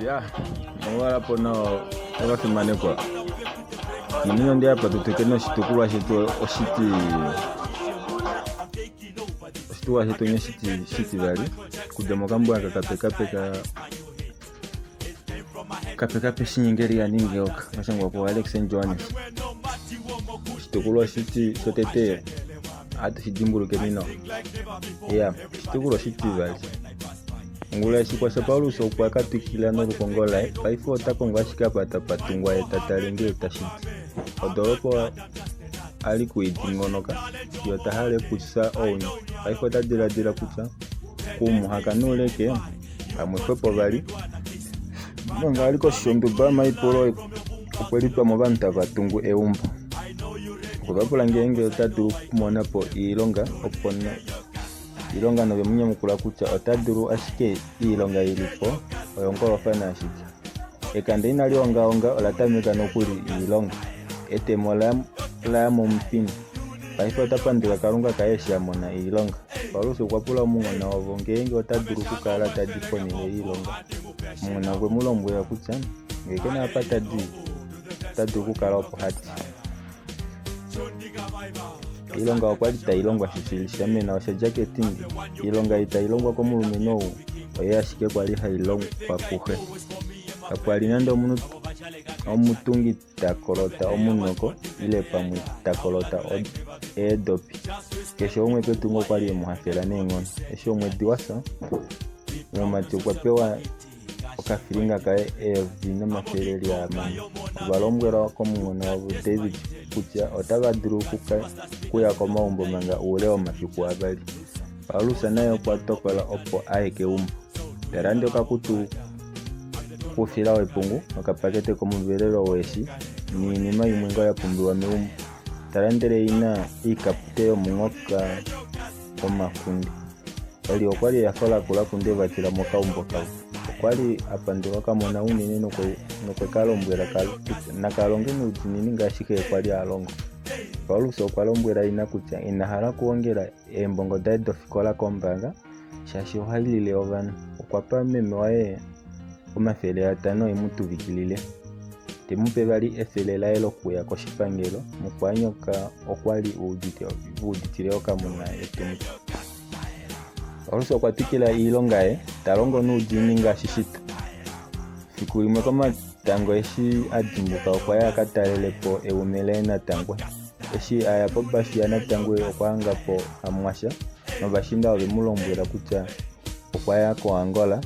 Ya, omwakala po nawa ovafimanekwa. Nonena onde ya pa tu twikile noshitukulwa shetu oshiti oshitukulwa shetu nye shitivali okudja mokambo aka kapekapeka kapekape shinyengeli ya ningi oka kashangwa ku Alex and Johannes. Oshitukulwa shiti shotete ohatu shi dimbulukeni nawa. Ya, oshitukulwa oshitivali. Ongula eshi kwasha Paulus okwa ka twikila nolukongo laye, paife ota kongo ashike apa tapa tungwa ye ta tale ngee tashi di. Odoolopa a li kui dingonoka fiyo ta hale okufya ounye. Paife ota diladila kutya kuumuhaka nuuleke pamwe xwepo vali. Manga a li koshi yonduba yomaipulo okwe litwa movanhu tava tungu eumbo. Okwe va pula ngeenge ota dulu okumona po oilonga opo Iilonga nove mu nyamukula kutya ota dulu ashike iilonga i li po oyongolofana ashike. Ekanda inali ongaonga ola tameka nokuli iilonga. Etemo ola ya momupini. Paife ota pandula Kalunga kaye eshi a mona iilonga. Paulus okwa pula omunghona wavo ngeenge ota dulu okukala ta di ponhele yoilonga. Omunghona okwe mu lombwela kutya ngee ke na apa ta di, ota dulu okukala opo ha di. Oilonga okwa li tai longwa shishili, shamena osha dja ketindi. Oilonga ei tai longwa komulumenhu ou oye ashike kwa li hai longwa kuxe. Kapwa li nande omutungi ta kolota omunoko ile pamwe ta kolota eedopi. Keshe umwe petungo okwa li e mu hafela neenghono. Eshi omwedi wa fya, omumati okwa pewa okafilinga kaye $1400. Ova lombwelwa komunghona wavo David kutya otava dulu okuya komaumbo manga oule womafiku avali. Paulus naye okwa tokola opo a ye keumbo. Ta lande okakutu koufila wepungu nokapakete komuvelelo weeshi noinima imwe ngoo ya pumbiwa meumbo. Ta landele ina oikapute yomunghoka womakunde. Eli okwa li ehafo lakula kuNdevatila mokaumbo kavo. Okwa li a pandula okamona unene nokwe ka lombwela kutya naka longe noudiinini ngaashi xe kwa li a longo. Paulus okwa lombwela ina kutya ina hala okuongela eembongo daye dofikola kombaanga shaashi ohai lile ovanhu. Okwa pa meme waye 500 e mu tuvikilile. Te mu pe vali 100 laye lokuya koshipangelo. Mukwaanyoka okwa li e uditile okamona etumba. Paulus okwa twikila oilonga yaye, ta longo noudiinini ngaashi shito. Fiku limwe komatango eshi a dimbuka okwa ya a ka talele po eume laye Natangwe. Eshi a ya pobashu yaNatangwe okwa hanga po Amwasha novashiinda ove mu lombwela kutya okwa ya koAngola.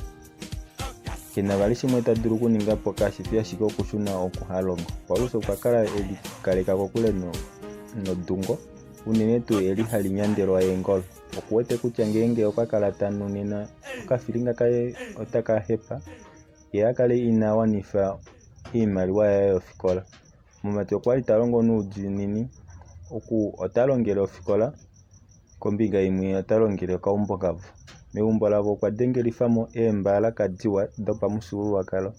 Ke na vali shimwe ta dulu okuninga po kashi fi ashike okushuna oku ha longo. Paulus okwa kala e likaleka kokule nodungo, unene tuu eli hali nyandelwa eengolo. Oku wete kutya ngeenge okwa kala ta nu nena okafilinga kaye otaka hepa ye a kale ina wanifa oimaliwa yaye yofikola. Omumati okwa li ta longo noudiinini. Oku ota longele ofikola kombinga imwe ota longele okaumbo kavo. Meumbo lavo okwa dengelifa mo eembalaka diwa dopamufyuululwakalo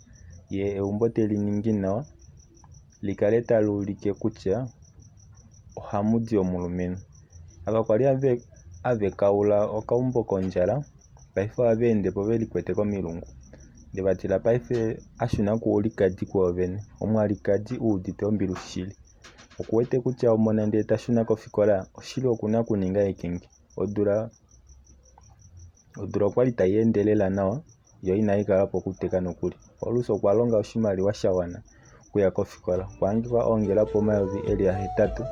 ye eumbo teli ningi nawa li kale tali ulike kutya ohamu di omulumenhu. Ava kwali have kaula okaumbo kondjala paife ohava ende po ve likwete komilungu. Ndevatila paife a shuna kuulikadi kwoovene. Omwalikadi u udite ombili shili. Oku wete kutya omona ndee ta shuna kofikola oshili oku na okuninga ekenge. Odula okwa li tai ende lela nawa yo inai kala po okuteka nokuli. Paulus okwa longa oshimaliwa sha wana okuya kofikola. Okwa hangika a ongela po 8000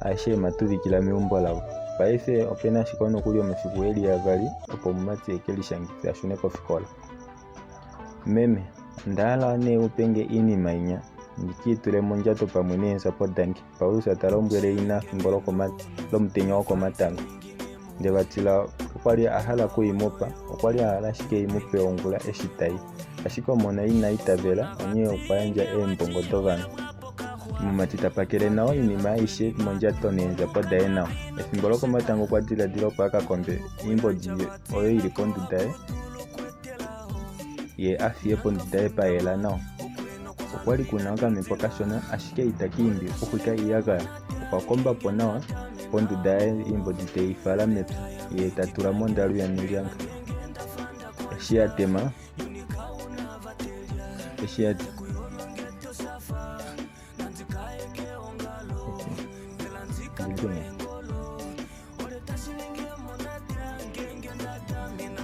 aeshe e ma tuvikila meumbo lavo. Paife ope na ashike nokuli omafiku e li avali opo omumati e ke lishangife a shune kofikola. Meme, onda hala nee u pe nge oinima inya ndi ke i tule mondjato pamwe neendjapo dange, Paulus ta lombwele ina fimbo lomutenya wokomatango. Ndevatila okwa li a hala oku i mu pa, okwa li a hala ashike i mu pe ongula eshi ta i. Ashike omona ina itavela, onghee okwa yandja eembongo dovanhu. Omumati ta pakele nawa oinima aishe mondjato neendjapo daye nawa. Efimbo lokomatango okwa diladila opo a ka kombe oimbodi oyo ili ponduda yaye, ye a fiye ponduda yaye pa yela nawa. Okwali kuna okamhepo kashona ashike itaka imbi okuxwika iiyagaya. Okwa komba po nawa ponduda yaye oimbodi tei fala mepya ye ta tula mondalu yaNelyanga. Eshi ya tema, eshi ya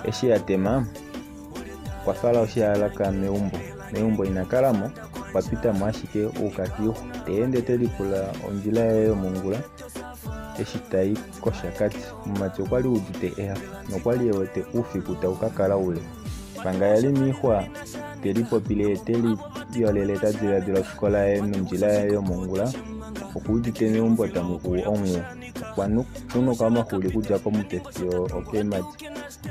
Eshi ya tema, okwa fala oshihalaka meumbo. Meumbo ina kala mo, okwa pita mo ashike uka kiixwa. Ta ende te lipula ondjila yaye yomongula eshi ta i kOshakati. Omumati okwa li udite ehafo nokwa li e wete oufiku tau ka kala ule. Manga e li moixwa te lipopile ye te liyolele ta diladila ofikola yaye nondjila yaye yomongula, okuudite meumbo tamu kuwu onghuwo. Okwa nunuka omaxuli okudja komutwe fiyo okeemhadi.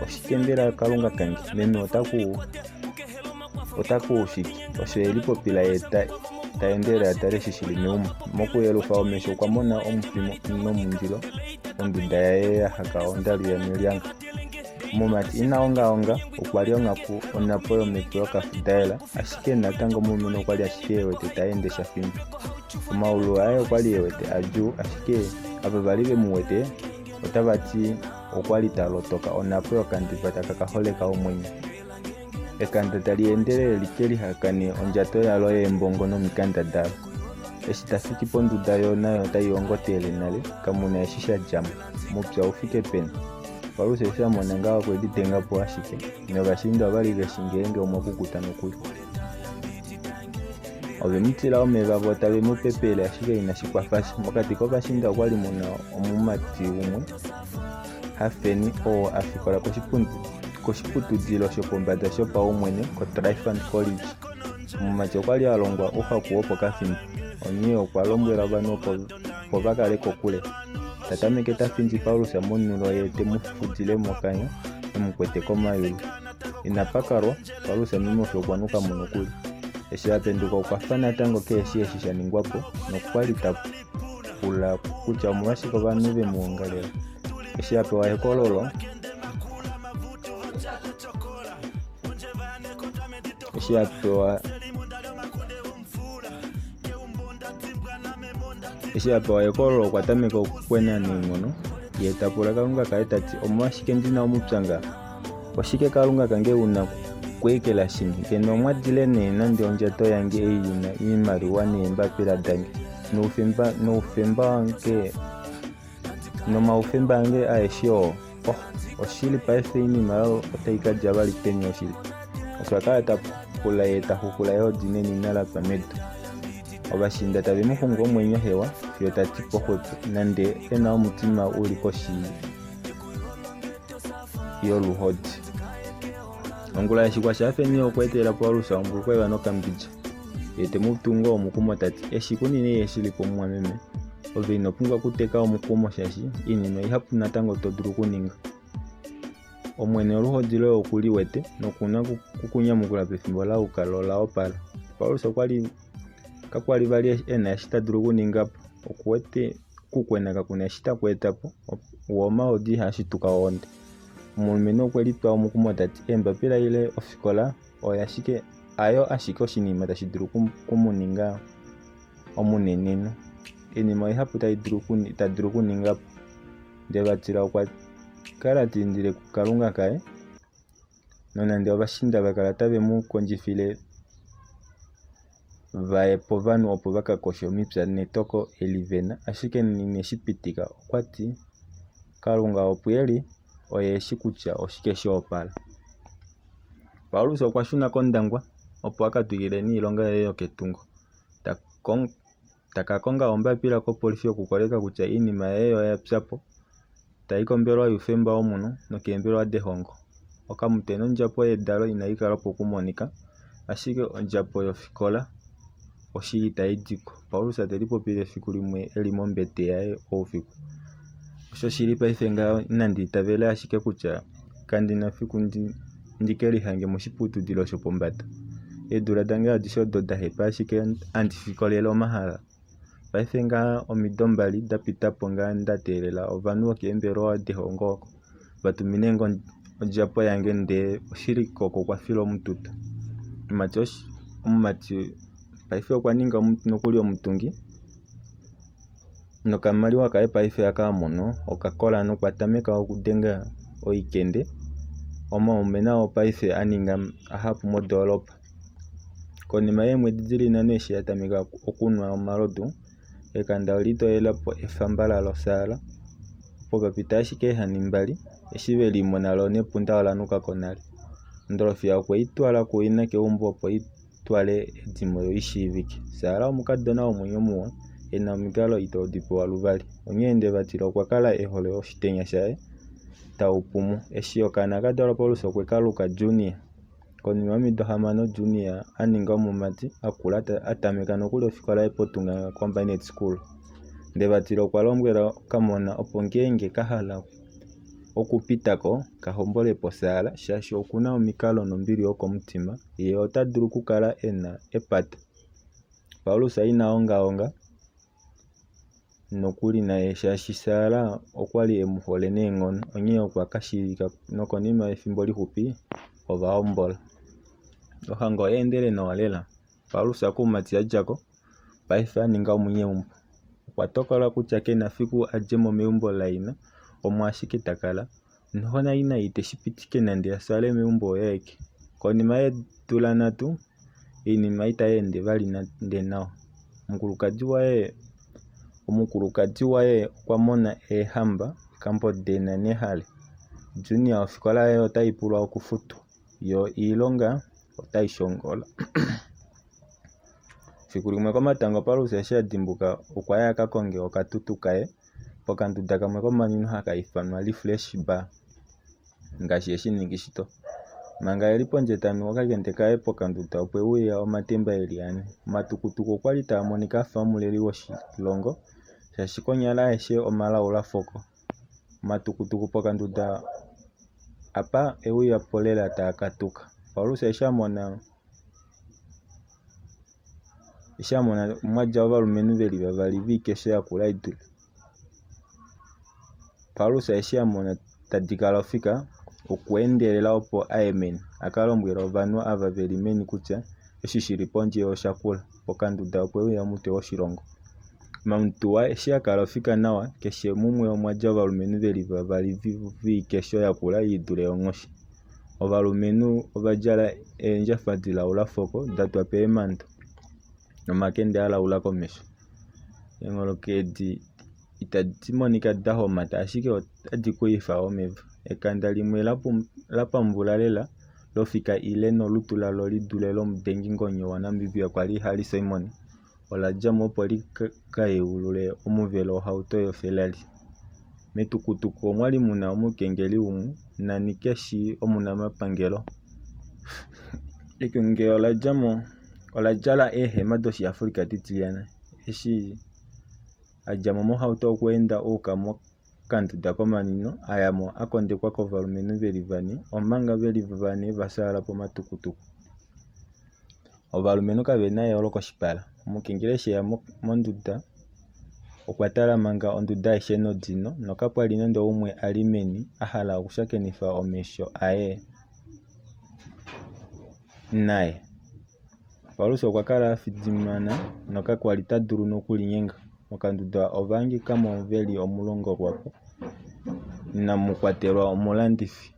Oshike mbela Kalunga kange? Meme ota kuwu shike? Osho e lipopila ye ta endelele a tale eshi shi li meumbo. Mokuyelufa omesho okwa mona omufimo nomundilo monduda yaye ya haka ondalu yaNelyanga. Omumati ina ongaonga, okwa li onghaku onhapo yomhepo yokafudaela, ashike natango omulumenhu okwa li ashike e wete ta ende sha fimba. Omaulu aye okwa li e wete adjuu, ashike ava va li ve mu wete otava ti okwa li ta lotoka onhapo yokandiba taka ka holeka omwenyo. Ekanda tali endelele li ke lihakane ondjato yalo yeembongo nomikanda dalo. Eshi ta fiki ponduda yo nayo otai ongotele nale, kamu na eshi sha dja mo. Mupya u fike peni? Paulus eshi a mona ngaho okwe lidenga po ashike, novashiinda ova li ve shi ngeenge omwa kukuta nokuli. Ove mu tila omeva vo tave mu pepele ashike inashi kwafa sha. Mokati kovashiinda okwa li mu na omumati umwe, Hafeni, oo a fikola koshiputudilo shopombada shopaumwene koTryphon College. Omumati okwa li a longwa ouhaku wopokafimbo, onghee okwa lombwela ovanhu opo va kale kokule. Ta tameke ta findi Paulus monulo ye te mu fudile mokanya e mu kwete komayulu. Inapa kalwa, Paulus memofi okwa nuka mo nokuli. Eshi a penduka okwa fa natango kehe eshi sha ningwa po nokwa li ta pula kutya omolwashike ovanhu ve mu ongalela. Eshi a pewa ekololo, eshi a pewa Eshi a pewa ekololo okwa tameka okukwena neenghono, ye ta pula Kalunga kaye ta ti, Omolwashike ndi na omupya ngaha? Oshike Kalunga kange u na okweekela shinge? Ngeno omwa dile nee nande ondjato yange ei i na oimaliwa neembapila dange, noufemba noufemba wange nomaufemba ange aeshe oo. Oh, oshili paife oinima oyo otai ka dja vali peni oshili? Osho a kala ta pula ye ta xukula eodi nenina la twa medu. Ovashiinda tave mu xungu omwenyo hewa fiyo ta ti po xwepo nande e na omutima u li koshi yoluhodi. Ongula eshi kwa sha Feni okwa etela Paulus ombulukweva nokambidja. Ye te mu tu ngoo omukumo ta ti, Eshi kunini eshi li po mumwameme, ove ino pumbwa okuteka omukumo shaashi oinima ihapu natango to dulu okuninga. Omwene oluhodi loye oku li wete noku na oku ku nyamukula pefimbo la yuka lo la wapala. Paulus okwa li kakwa li vali e na eshi ta dulu okuninga po. Oku wete okukwena kaku na eshi taku eta po, wo omahodi ihaa shituka ohonde. Omulumenhu okwe litwa omukumo ta ti, Eembapila ile ofikola oyo ashike hayo ashike oshinima tashi dulu oku mu ninga omunenenhu. Oinima oihapu tai dulu ta dulu okuninga po. Ndevatila okwa kala ta indile kuKalunga kaye nonande ovashiinda va kala tave mu kondjifile va ye povanhu opo va ka koshe omipya netoko eli ve na, ashike ine shi pitika. Okwa ti, Kalunga opo e li, oye e shi kutya oshike sha opala. Paulus okwa shuna kOndangwa opo a ka twikile niilonga yaye yoketungo. Ta ka konga ombapila kopolifi yokukoleka kutya oinima yaye oya pya po, ta i kombelewa youfemba womunhu nokeembelewa dehongo. Okamutwe nondjapo yedalo inai kala po okumonika, ashike ondjapo yofikola oshili tai di ko, Paulus te lipopile efiku limwe e li mombete yaye oufiku. Oshoshili paife ngaho inandi itavela ashike kutya kandi na fiku ndi ke lihange moshiputudilo shopombada. Eedula dange adishe odo da hepa ashike handi fikolele omahala. Paife ngaha omido mbali da pita po ngaha nda teelela ovanhu vokeembelewa dehongo oko va tumine nge odjapo yange ndee oshili ko oko kwa fila omututu. Omumati paife okwa ninga nokuli omutungi nokamaliwa kaye paife aka a mono okakola nokwa tameka okudenga oikende. Omaume nao paife a ninga ahapu modoolopa. Konima yeemwedi di li nhano eshi a tameka okunwa omalodu, ekanda ole litoyela po efamba lalo Saara. Opo pa pita ashike eehani mbali, eshi ve limona lo nepunda ola nuka ko nale. Ondolofiya okwe i twala kuina keumbo opo i twale edimo yo i shiivike. Saara omukadona womwenyo muwa, e na omikalo ito di pewa luvali. Onghee Ndevatila okwa kala e hole oshitenya shaye tau pu mo. Eshi okaana ka dalwa Paulus okwe ka luka Junior. Konima yomido hamano Junior a ninga omumati a kula a tameka nokuli ofikola yaye poTunganga Combined School. Ndevatila okwa lombwela okamona opo ngeenge ka hala okupita ko ka hombole po Saara shaashi oku na omikalo nombili yokomutima yee ota dulu okukala e na epata. Paulus ina ongaonga nokuli naye shaashi Saara okwa li e mu hole neenghono onghee okwa ka shiivika nokonima yefimbo lixupi ova hombola. Ohango oya endele nawa lela. Paulus koumati a dja ko paife a ninga omunyeumbo. Okwa tokola kutya ke na fiku a dje mo meumbo laina omo ashike ta kala. Noho naina ite shi pitike nande a fyaale meumbo oye aeke. Konima yeedula nhatu oinima itai ende vali nande nawa. Omukulukadi waye okwa mona eehamba Kambodena Nehale. Junior ofikola yaye otai pulwa okufutwa, yo oilonga otai shongola. Fiku limwe komatango Paulus eshi a dimbuka okwa ya a ka konge okatutu kaye pokanduda kamwe komanwino haka ifanwa Refresh Bar ngaashi eshi ningi shito. Manga e li pondje tanu okakende kaye pokanduda opwe uya omatemba e li ane. Omatukutuku okwa li taa monika a fa omuleli woshilongo shaashi konyala aeshe omalaula foko. Omatukutuku pokanduda apa e uya po lela taa katuka. Paulus eshi a mona mwa dja ovalumenhu ve li vavali voikesho yakula i dule Paulus eshi a mona tadi kala ofika okwa endelela opo a ye meni a ka lombwele ovanhu ava ve li meni kutya eshi shi li pondje osha kula. Pokanduda opwe uya omutwe woshilongo. Mamutuwa eshi a kala ofika nawa keshe mumwe omwa dja ovalumenhu ve li vavali voikesho yakula i dule yonghoshi. Ovalumenhu ova djala eendjafa dilaula foko da twa peemando nomakende alaula komesho. Eengholokee edi itadi monika da homata ashike otadi kuyifa omeva. Ekanda limwe la pambula lela lofika ile nolutu lalo li dule lomudengingonyo waNamibia kwali Harry Simon ola dja mo opo li ka yeulule omuvelo wohauto yoFerrari. Metukutuku omwali mu na omukengeli umwe nani keshi omunamapangelo. Ekenge ola dja mo ola djala eehema dOshiafrika ditilyana. Eshi a dja mo mohauto okwa enda a yuka mokanduda komanwino a ya mo a kondekwa kovalumenhu ve li vane omanga ve li vane va fyaala pomatukutuku. Ovalumenhu kave na eyooloko koshipala. Omukengeli eshi eya monduda okwa tala manga onduda aishe nodino nokapwa li nande oumwe a li meni a hala okushakenifa omesho aye naye. Paulus okwa kala a fidimana nokakwa li ta dulu nokulinyenga. Mokanduda ova hangika mo ve li omulongo lwapo, inamu kwatelwa omulandifi.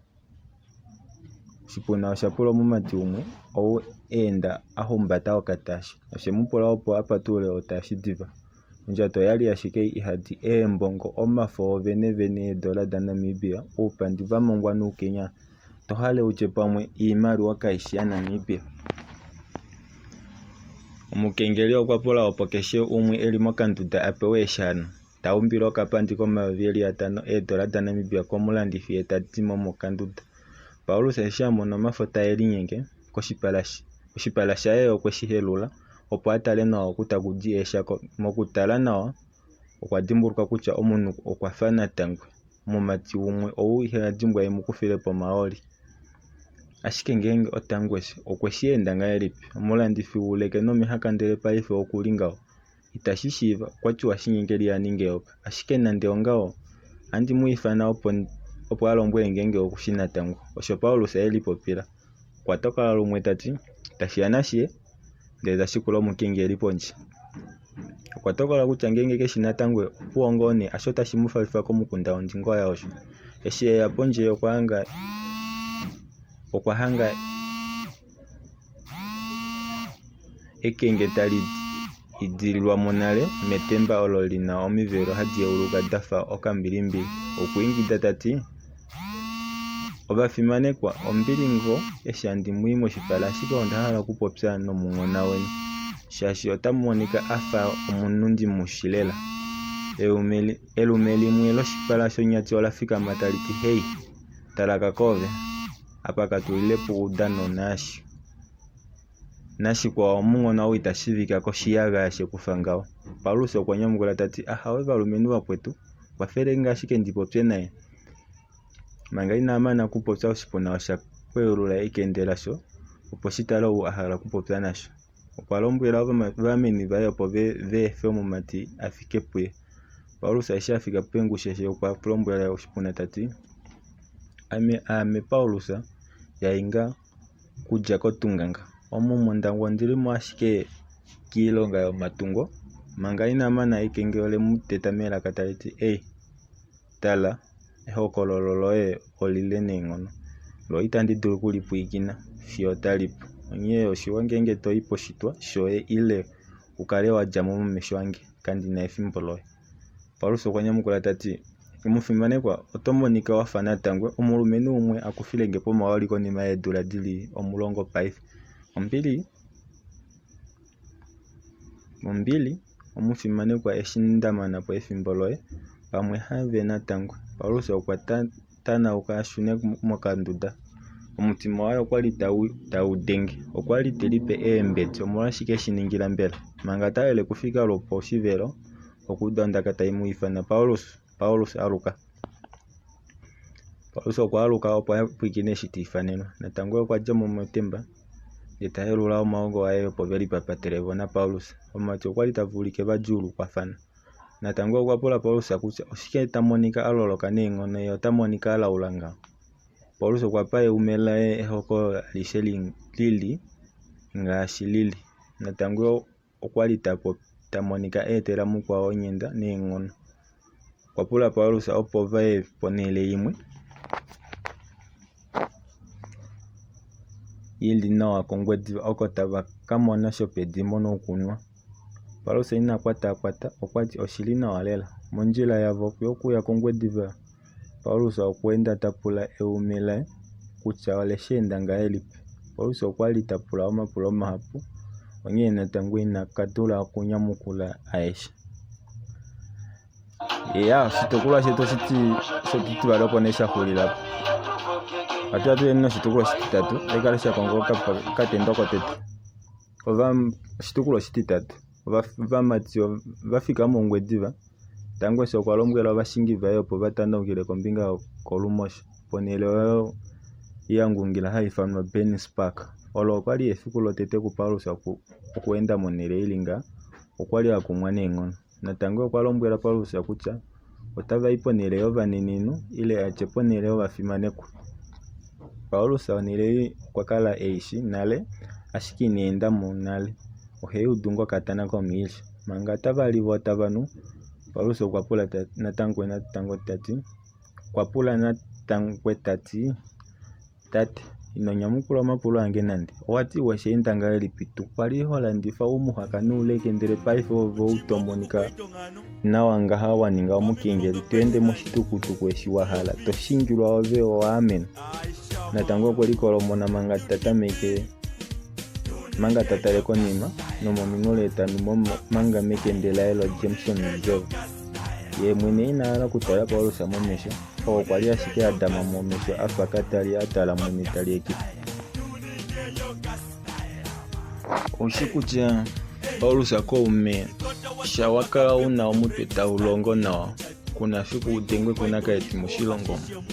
Oshipuna osha pula omumati umwe ou a enda a humbata okataasi. Oshe mu pula opo a patulule otaasi diva. Ondjato oyali ashike ihadi eembongo omafo ovenevene eedola daNamibia oupandi va mangwa noukenya to hale utye pamwe oimaliwa kaishi yaNamibia. Omukengeli okwa pula opo keshe umwe eli mokanduda a pewe eeshano. Ta umbile okapandi komayovi eli atano eedola daNamibia komulandifi ye ta di mo mokanduda. Paulus eshi a mona omafo tae linyenge oshipala shaye okwe shi helula opo a tale nawa oku taku di eeshako. Mokutala nawa okwa dimbuluka kutya omunhu okwa fa Natangwe, omumati umwe ou iha dimbwa e mu kufile po omahooli. Ashike ngeenge oTangwes okwe shi enda ngahelipi? Omulandifi wouleke nomihaka ndele paife oku li ngaho. Itashi shiiva, okwa tiwa Shinyengeli a ninge eyoka. Ashike nande ongaho, ohandi mu ifana opo, opo a lombwele ngeenge oku shi Natangwe, osho Paulus e lipopila. Okwa tokola lumwe ta ti, Tashi ya nashi ye, ndele ta shikula omukengeli pondje. Okwa tokola kutya ngeenge ke shi Natangwe, opuwo ngoo nee, hasho tashi mu falifa komukunda wondingoya osho. Eshi e ya pondje okwa hanga okwa hanga ekenge tali idililwa mo nale metemba olo li na omivelo hadi yeuluka da fa okambilimbili. Okwa ingida ta ti, Ovafimanekwa, ombili ngoo eshi handi mu i moshipala ashike onda hala okupopya nomunghona weni, shaashi ota monika a fa omunhu ndi mu shi lela. Elume limwe loshipala shonyati ola fikama tali ti, Hei, talaka koove, apa katu lile po oudano naashi. Nashikwao omunghona ou ita shiivika koshiyagaya she ku fa ngaho. Paulus okwa nyamukula ta ti, Ahawe valumenhu vakwetu, kwafelei nge ashike ndi popye naye. Manga ina mana okupopya oshipuna osha kweyulula ekende lasho opo shi tale ou a hala okupopya nasho. Okwa lombwela ovameni vaye opo va efe omumati a fike puye. Paulus eshi a fika puEngusheshe okwa lombwela oshipuna ta ti, Ame aame Paulus yaInga kudja koTunganga. Omu mOndangwa ondi li mo ashike kiilonga yomatungo. Manga ina mana ekenge ole mu teta melaka tali ti, Ei, tala, ehokololo loye olile neenghono, lo itandi dulu oku li pwilikina fiyo tali pu. Onghee oshiwa ngeenge to i poshitwa shoye ile u kale wa dja mo momesho ange. Kandi na efimbo loye. Paulus okwa nyamukula ta ti, Omufimanekwa, oto monika wa fa Natangwe, omulumenhu umwe a kufile nge pomahooli konima yeedula di li 10 paife. Ombili, ombili, omufimanekwa eshi nda mana po efimbo loye, pamwe have Natangwe. Paulus okwa tanauka a shune mokanduda. Omutima waye okwa li tau denge. Okwa li te lipe eembedi. Omolwashike e shi ningila mbela? Manga ta yele okufika lwoposhivelo, okwa uda ondaka tai mu ifana, Paulus, Paulus, aluka! Paulus okwa aluka opo a pwilikine eshi ta ifanenwa. Natangwe okwa dja mo metemba ndele ta yelula omaoko aye opo ve lipapatele vo naPaulus. Ovamati okwa li tava ulike va djuulukwafana. Natangwe okwa pula Paulus kutya oshike ta monika a loloka neenghono ye ota monika a laula ngaho. Paulus okwa pa eume laye ehokololo alishe li li ngaashi li li. Natangwe okwa li ta monika a etela mukwao onghenda neenghono. Okwa pula Paulus opo va ye ponhele imwe i li nawa kOngwediva oko tava ka mona shopedimo nokunwa. Paulus ina kwataakwata, okwa ti oshi li nawa lela. Mondjila yavo yokuya kOngwediva, Paulus okwa enda ta pula eume laye kutya ole shi enda ngahelipi. Paulus okwa li ta pula omapulo mahapu, onghee natango ina ka dula okunyamukula aeshe. Ya, oshitukulwa shetu oshitivali opo nee sha xulila po. Ohatu ya tuyeni noshitukulwa oshititatu, otashi kala sha konga okatendo kotete. Oshitukulwa oshititatu, ovamati ova fika mOngwediva. Dangote okwa lombwela ovashingi vaye opo va tanaukile kombinga yokolumosho ponhele oyo ya ngungila hai ifanwa Bennies Park. Olo okwa li efiku lotete kuPaulus okweenda monhele i li ngaha. Okwa li a kumwa neenghono. Natangwe okwa lombwela Paulus kutya otava i ponhele yovanenenhu ile a tye ponhele yovafimanekwa. Paulus onhele ei okwa kala e i shii nale, ashike ina enda mo nale. Ohe i udu ngokatana komiilya. Manga tava li vo tava nu, Paulus okwa pula Natangwe ta ti, Okwa pula Natangwe ta ti, Tate, ino nyamukula omapulo ange nande. Owa ti we shi enda ngahelipi tu kwa li ho landifa oumuhaka nouleke ndele paife ove ou to monika nawa ngaha wa ninga omukengeli, to ende moshitukutuku eshi wa hala, to shingilwa ove owa amenwa. Natangwe okwe likolomona manga ta tameke manga ta tale konima nomominghule ta nu mo manga mekende laye loJameson Reserve. Ye mwene ina hala okutala Paulus momesho. Oo okwa li ashike a dama mo omesho a fa katali a tala mwene ta liekifa. Oushi kutya Paulus koume, sha wa kala u na omutwe tau longo nawa. Kuna fiku udengwe kunakaidi moshilongo omu.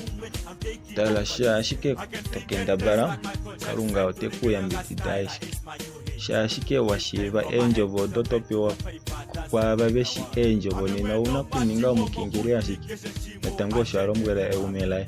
Tala sha ashike to kendabala, Kalunga ote ku yambidida sha ashike wa shiiva eendjovo odo to pewa kwaava veshi eendjovo nena ouna okuninga omukengeli ashike, Natangwe osho a lombwela eume laye.